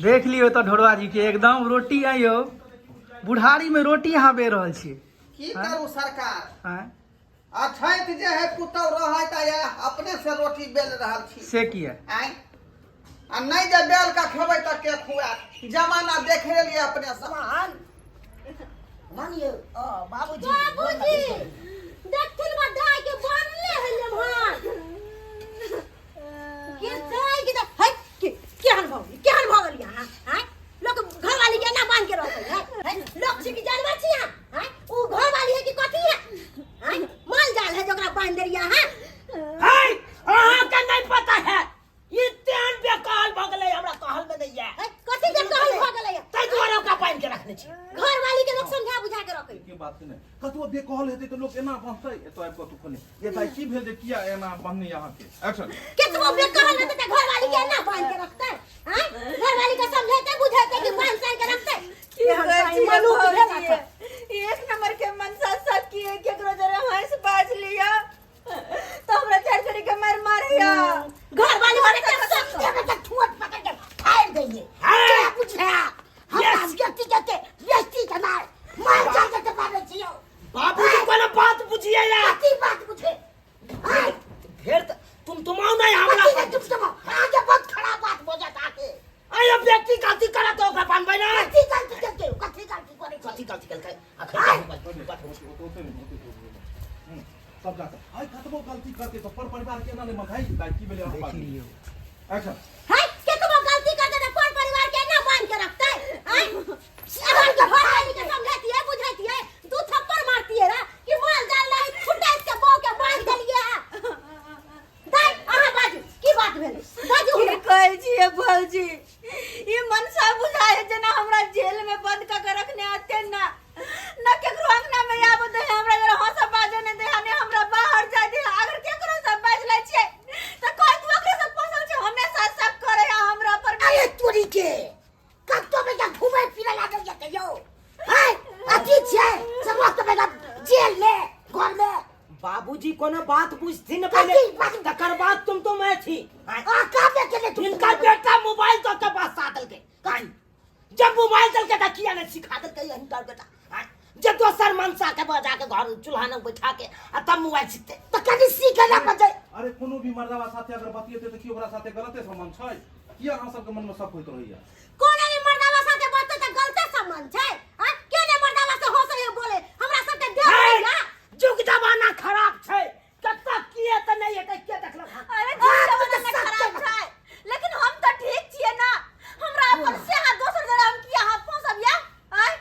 देख लियौ तऽ ढोरवा जी के एकदम रोटी आइयो बुढ़ारी में रोटी अहाँ बेर रहल छी। की करू सरकार, आँय? अछैत जे है पुतहु रहै तऽ अपने से रोटी बेल रहल छी। से किया? आँय, आ नहि जे बेल के खेबै तऽ के खुआत? जमाना देख लेलियै अपने से। मानियो बाबूजी, बाबूजी देखथिन बा दाई के बनले है लेमहान के दाई के त है के केहन भऽ गेल, केहन भऽ गेल यहाँ? हैं, लोक घरवाली के एना बांध के रखै है? हैं, लोक छी कि जानवर छी यहाँ? हैं, उ घरवाली है कि कथी है? हैं, माल जाल है जो ओकरा बांध देलियै अहाँ? है, अहाँके नहीं पता है, ई तेहन बेकहल भऽ गेलै, हमरा कहल में नहीं है। हैं, कथी के कहल भऽ गेलै? ताहि दुआरे ओकरा बान्हि के रखने छी। घरवाली के लोक समझा बुझा के रखै के बात छै ने, कतबो बेकहल हेतै तऽ लोक एना बन्हतै? एतऽ आबि कऽ तू खोले ये दाइ, की भेल जे किया एना बन्हने अहाँके? एक्शन। केतबो बेकहल रहतै तऽ घरवाली के एना बान्हि के रखतै? हैं, घरवाली के समझेतै बुझेतै कि बान्हि सान्हि के रखतै? की कहै छियै मनुख भेल भौजी? अच्छा। एक नंबर के मनसा सकी है, केकरो जरे हंस बाज लिया तो हमरा चार चोरी के मार मारैया। घर वाली वाले के सब देवे के ठुअट पकड़ के फाड़ देंगे। क्या पूछे हम व्यक्ति के व्यक्ति के मार मार जा के मारे छियो। बाबूजी कोनो बात बुझिए या कथी बात बुझे? हाय ढेर त तुम आओ नहीं हमरा कथी तुम तुम आगे बहुत खराब बात बोलत आके। अरे व्यक्ति गलती करत तो ओकरा बांधबै ना। कथी गलती करके? कथी गलती करे? कथी गलती केलकै? अखन सब जाके आइ कतबो गलती करते तऽ पर परिवार के एना नहि मथाई। दाइ, की भेलै अहाँ? देख लियौ। एक्शन। हाय, केतबो गलती करते तऽ पर परिवार के एना बांध के रखतै? आय, अहाँ के घरवाली के समझैतियै बुझैतियै, दू थप्पड़ मारतियै रे कि माल जाल नहीं फुटैत के बहू के बांध देलियै है। दाइ, अहाँ बाजू, की बात भेलै? बाजू। की हमरा कहै छियै भौजी, ई मनसा बुझाय है जेना हमरा जेल में बंद कऽ के रखने हते ना, न केकरो अंगना में आबऽ दे है, हमरा जरा हंस बाजऽ नहीं दे है, ने हमरा बाहर जाय दे है। अगर केकरो से बाजि लै छियै तऽ कहत तू ओकरे से पोसल छै, हमेशा शक करे है हमरा पर। अरे तोरी के कतौ बेटा घूमे फिरे लागल जेतै यौ? हैं, अथी छै सब तो बेटा जेल में घर में। बाबूजी कोनो बात बुझथिन पहिले, कथी बात? तकर बाद तुम तो मैं छी। आ कामे के तुम हिनकर बेटा मोबाइल दऽ के बसा देलकै। जब मोबाइल देलकै तऽ किया नहि सिखा देलकै हिनकर बेटा? आँय? जे दोसर मनसा के बजा के घर चूल्हा लग बैठा के आ तब मोबाइल सिखतै। तऽ कनि सीखे ला बजै। अरे कोनो भी मर्दावा साथे अगर बतियेतै तऽ की ओकरा साथे गलते संबंध छै? किया अहाँ सबके मनमे शक होइत रहैया? कोनो भी मर्दावा साथे बजतै तऽ गलते संबंध छै? आँय? के ने मर्दावा से हंसै है बोले हमरा सबके देह हे, होइया। जुग जमाना खराब छै, कतऽ किए तऽ नहि हेतै, के देखलक हँ? अरे जुग जमाना नहि खराब छै, लेकिन हम तऽ ठीक छियै ना। हमरा अपन सेहा दोसर जगह हम किया हाथ फंसब या? आँय,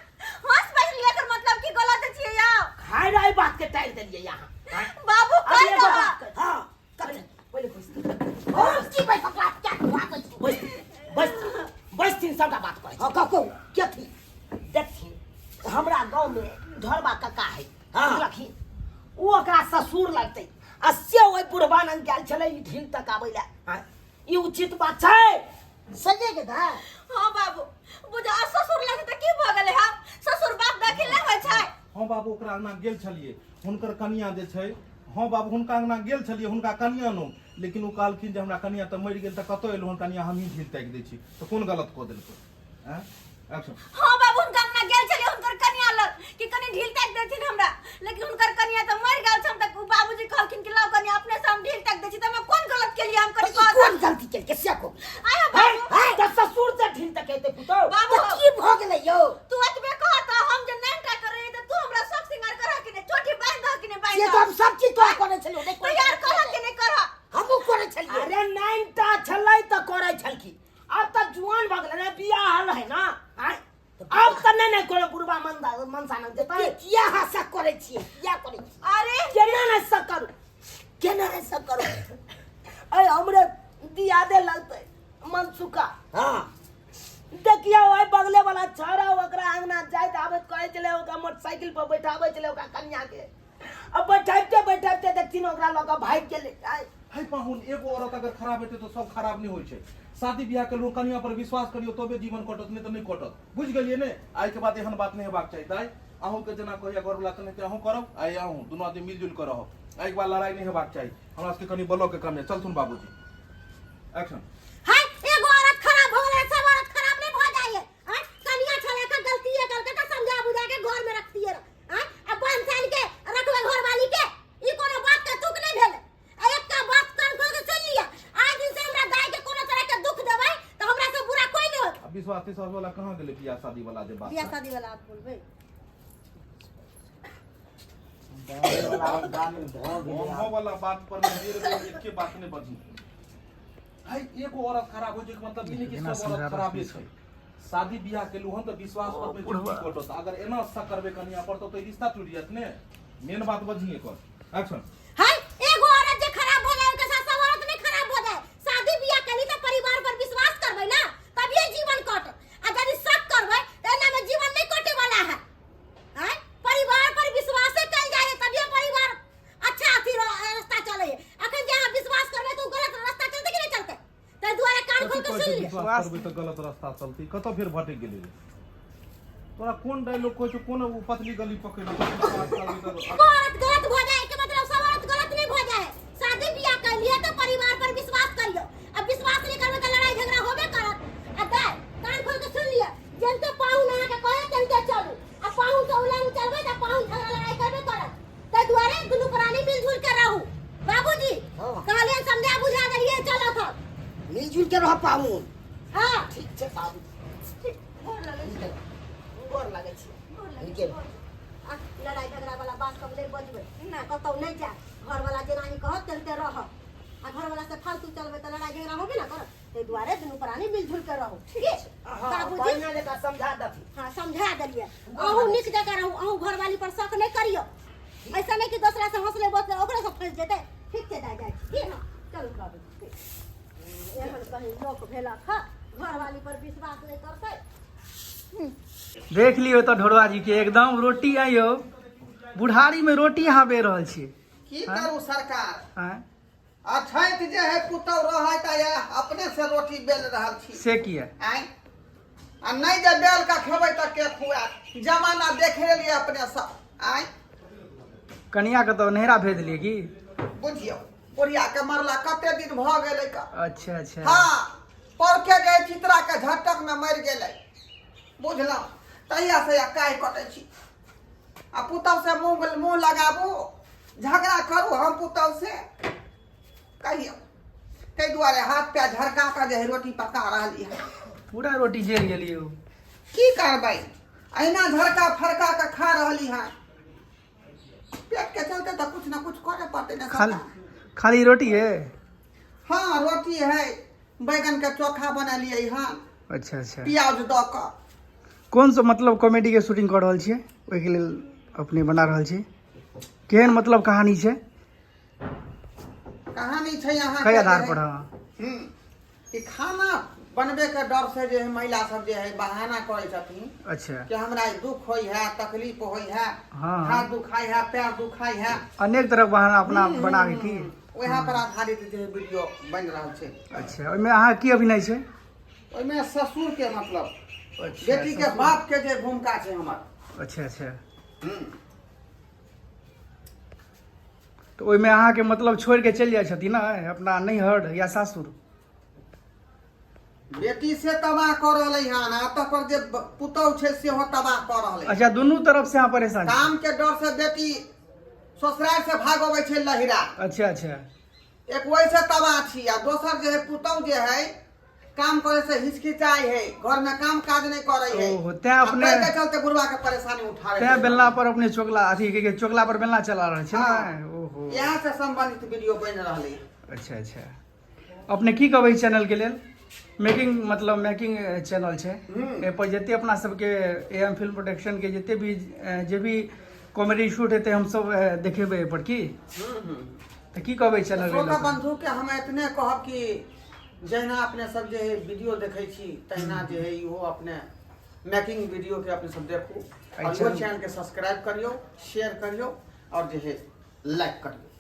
हंस बाजि लियै, एकर मतलब की गलत छियै या? खाय रहे बात के टाइल देलियै यहाँ। आँय? बाबू अभी कहि एगो दह। बात कह। हाँ, कथी? पहिले बैस। हम की बैस ओकरा क्या खुआबै छी? बैस बैस बैसथिन, सबटा बात कहै हँ, कहू कथी? देखथिन, हमरा गाँव में ढोरबा कक्का है। बुझलखिन, ओ ओकरा ससुर लगतै आ से ओहि बुढ़बा लग गेल छलै ई ढील तक आबै लए। आँय, ई उचित बात छै? सजे के दा। हाँ बाबू, बुझा ससुर लगतै तऽ की भऽ गेलै? हम ससुर बाप दखिल नहि होइ छै। हँ बाबू, ओकरा अंगना गेल छलियै, हुनकर कनिया जे छै। हँ बाबू, हुनका अंगना गेल छलियै, हुनका कनिया नो, लेकिन ओ कहलखिन जे हमरा कनिया तऽ मरि गेल, तऽ कतऽ एलहुँ हन कनिया, हमही झील ताकि दै छी। तऽ कोन गलत कऽ देलकै? आँय? एक्शन। हाँ बाबू, हुनका अंगना गेल छलियै हुनकर कनिया लग कि कनि ढील ताकि देथिन हमरा, लेकिन हुनकर कनिया तऽ मरि गेल छनि, तऽ बाबूजी कहलखिन कि लाउ कनिया, अपने से हम ढील ताकि दै छी। तऽ हमे कोन गलत केलियै? हम कनि ई कह कोन गलती केलकै से कहू। आय बाबू। हे, तऽ ससुर से ढील तकेतै पुतहु। बाबू। तऽ की भऽ गेलै यौ? तू एतबे कह तऽ हम जे नाइटा करै तऽ तू हमरा शौक सिंगार करह कि नहि? चोटी बान्हि दह कि नहि बान्हि से तऽ दह? हम सब चीज तोरा करै छलियौ, नहि करै तैयार छलियौ। करह कि नहि करह? हमहूँ करै छलियै। अरे नाइनटा छलै तऽ करै छलखिन, अब तऽ जुआन भऽ गेलै ने, बियाह हल है ना। आँय? अब तऽ नहि नहि कोनो बुढ़बा मनसा मनसा नंग जेतै। के किया हँसा करै छियै, किया करै छियै? अरे केना नहि शक करू, केना नहि शक करू? अरे हमरे दियादे लगतै मनसुखा। हाँ। देखियौ, ओहि बगले वाला छौड़ा ओकरा अंगना जाइत आबैत कहै छलै, ओकरा मोटरसाइकिल पर बैठाबै छलै ओकरा कनिया के, आ बैठाबिते बैठाबिते देखथिन ओकरा लऽ कऽ भागि गेलै। आँय? है पाहुन, एगो औरत अगर खराब हेतै तऽ सब खराब नहि होइ छै। शादी बियाह के लोग कनिया पर विश्वास करियौ तबे जीवन कटत, नहि तऽ नहि कटत। बुझि गेलियै ने? आइके बाद एहन बात नहि हेबाक चाही। दाइ, अहूँके जेना कहैया घरवला तेनाहिते अहूँ करब, आ अहूँ दुनू आदमी मिलजुलि कऽ रहब। एहिके बाद लड़ाइ नहि हेबाक चाही। हमरा सबके कनि ब्लॉकके कम यऽ। चलथुन बाबूजी। एक्शन। हाय, एगो औरत खराब भऽ गेलै, सब औरत खराब नहि विश्वास तिश्वास वाला कहाँ गेलै बियाह शादी वाला जे बात बियाह शादी वाला आप बोलबै। बान्हऽ वाला बात पर में बेर बेर एके बात नहि बजही। है एगो औरत खराब होइ छै के मतलब ई नहि कि एना सब औरत समझा खराबे रहल छै। शादी बियाह केलहुँ हन तऽ विश्वास पर में जिंदगी कटत। अगर एना शक करबै कनिया पर तऽ रिश्ता टूटि जायत ने। मेन बात बजही एकर। एक्शन। है एगो औरत जे खराब भ जाय ओके साथ सब औरत नहीं खराब भ जाय। शादी बियाह केली त परिवार पर विश्वास करबै ना तभिए जीवन कटत, आ यदि शक करबै त एना में जीवन नहीं कटे वाला है। हैं परिवार पर विश्वासे कल जाय है तभिए परिवार अच्छा अथी रास्ता चले है। अखन जे अहाँ विश्वास करबै त उ गलत रास्ता चलते कि नहीं चलते? ताहि दुआरे कान खोल के सुन लिअ। विश्वास करबै तऽ गलत रास्ता चलतै। कतऽ फेर भटकि गेलै रे? तोरा कोन डायलॉग कहै छौ? कोन ओ पतली गली पकड़ि लेलकै? विश्वास करबै तऽ एगो औरत गलत भऽ जाय के मतलब सब औरत गलत नहीं भऽ जाय। शादी बियाह कर लिअ तऽ परिवार पर विश्वास करियौ, आ विश्वास नहीं करबै तऽ लड़ाई झगड़ा होबे करत। आ दाय कान खोल के सुन लिअ, जेनते पाहुन अहाँके कहै तेनते चलू, आ पाहुन के उलंग चलबै तऽ पाहुन झगड़ा लड़ाई करबे करत। ताहि दुआरे दुनू प्राणी मिलजुल के रहू। बाबूजी हाँ। कहलियनि समझा बुझा देलियै, चलत हम मिलजुल के रह पाहुन। हाँ ठीक छै बाबू। ठीक, गोर लगै छी। गोर लगै छी। गोर लगै नीके छी। आ लड़ाई झगड़ा वाला बात सब नहि बजबै ना, कतौ नहि जायब। घरवाला जेना ही कहत तेनाहिते रहब, आ घरवाला से फालतू चलबै तऽ लड़ाई झगड़ा होबे ना करत। ताहि दुआरे दुनू प्राणी मिलजुल के रहू। ठीक हाँ, बाबूजी? बढ़िआँ जकाँ समझा दथिन। हाँ समझा देलियै। अहूँ नीक जकाँ रहू, अहूँ घरवाली पर शक नहि करियौ। ऐसा नहि कि दोसरा से हंसले बसले ओकरे से फंसि जेतै। ठीक छै दाइ, जाइ छी। ठीक ने? चलू बाबूजी। ठीक। एहन कहीं लोक भेलक हँ, घरवाली पर विश्वास नहि करतै। देख लियौ तऽ ढोरवा जी के एकदम रोटी आइयो बुढ़ारी में रोटी अहाँ बेर रहल छियै। की करू सरकार, आँय? अछैत जे है पुतहु रहै तऽ अपने से रोटी बेल रहल छी। से किया? आँय, आ नहि जे बेल के खेबै तऽ के खुआत? जमाना देख लेलियै अपने सब। आँय, कनिया के तऽ नैहरा भेज देलियै की? बुझियौ बुढ़िया के मरला कते दिन भऽ गेलै का। अच्छा अच्छा। हाँ, पौरके जे चित्रा के झटक में मरि गेलै, बुझलहुँ? तहिया से काहि कटै छी। आ पुतहु से मुँह मुँह लगाबू, झगड़ा करू हम पुतहु से, कहियौ? ताहि दुआरे हाथ पैर झरका कऽ जे है रोटी पका रहली है। पूरा रोटी जरि गेलियै। की करबै, अहिना झरका फरका कऽ खा रहली है। पेट के चलते तऽ कुछ न कुछ करे पड़तै ने। खाली खाली रोटी है? हाँ रोटी है, बैगन के चोखा बनेलियै हँ। अच्छा अच्छा। प्याज दऽ कऽ। कोन सा मतलब कॉमेडी के शूटिंग कऽ रहल छियै, ओहिके लेल अपने बना रहल छी? केहन मतलब कहानी छै? कहानी छै अहाँ कई आधार पर। हाँ, ई खाना बनबे के डर से जे है महिला सब जे है बहाना करै छथिन। अच्छा। कि हमरा ई दुख होइ है, तकलीफ होइ है, हाँ। हाथ दुखाइ है, पैर दुखाइ है, अनेक तरह बहाना अपना बना के की। वएह पर आधारित जे है वीडियो बनि रहल छै। अच्छा, ओहिमे अहाँ की अभिनय छै? ओहिमे ससुर के मतलब अच्छा, बेटी के ससुर। बाप के जे भूमिका छै हमर। अच्छा अच्छा। तऽ ओहिमे अहाँके मतलब छोड़ि के चलि जाइ छथिन ने अपना नैहर या सासुर? बेटी से तबाह कऽ रहलै हन, आ तकर जे पुतहु छै सेहो तबाह कऽ रहलै। अच्छा, दुनू तरफ से अहाँ परेशान छी। काम के डर से बेटी ससुराल से भाग अबै छै लहिरा। अच्छा अच्छा। एक ओहि से तबाह छी, आ दोसर जे है पुतहु जे है काम करे से हिचकिचाइ है, घर में काम काज नहीं करे है। ओहो, तें अपने- आ ताहि के चलते बुढ़वा के परेशानी उठावे तें बेलना पर अपने चोकला अथी के के चोकला पर बेलना चला रहल छै हाँ। ने। ओहो, इएह से संबंधित वीडियो बनि रहल है। अच्छा अच्छा। अपने की कहबै चैनल के लेल? मेकिंग मतलब मेकिंग चैनल छै, एहि पर जते अपना सबके ए एम फिल्म प्रोडक्शन के जते भी जे भी कॉमेडी शूट हेतै हमसब देखेबै एहि पर की। तऽ की कहबै चैनल के श्रोता लेल? बंधु के हम एतने कहब कि जहिना अपने सब जे है वीडियो देखै छी तहिना जे है इहो अपने मेकिंग वीडियो के अपने सब देखू, और अच्छा। इहो चैनल के सब्सक्राइब करियो, शेयर करियो और जे है लाइक करियो।